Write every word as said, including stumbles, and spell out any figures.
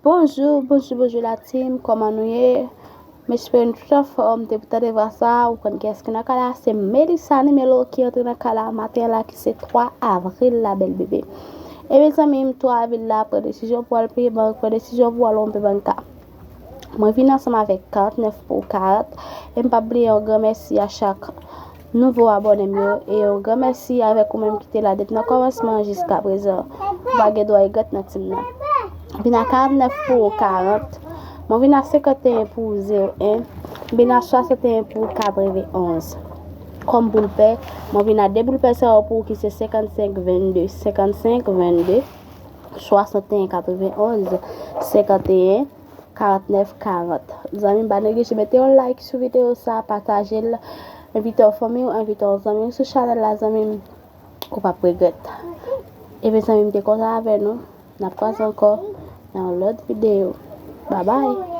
Bonjou, bonjou, bonjou la team, kòman nou ye? M espere nou tout anfòm. Depi w tande vwa sa, ou konn kiyès ki nan kay la, se Melissa Nimelo ki antre nan kay la maten an la, ki se twa avril la, bèl bebe. E mezanmi, twa avril la, pran desizyon pou al peye bank, pran desizyon pou al wonpe bank la. Mwen vin ansanm avèk karant nèf pou karant, e m p ap bliye yon gran mèsi a chak nouvo abòne m yo, e yon gran mèsi avèk ou menm ki te la depi nan kòmansman jiska prezan. Ou pa gen dwa regrèt nan team nan. Vin a karant nèf pou karant, mwen vin a senkanteyen pou zewo en, vin a swasanteyen pou katrevenonz. Kòm boul pè, mwen vin a de boul pè sa yo pou ki se senkannsenk vennde, senkannsenk vennde, swasanteyen katrevenonz, senkanteyen karant nèf karant. Zanmi m, pa neglije mete yon like sou videyo sa, pataje l, envite yon fanmi w, envite yon zanmi w sou chanèl la, zanmi m, ou p ap regrèt. E mezanmi, m te kontan avè nou. N ap kwaze ankò nan yon lòt videyo. Babay.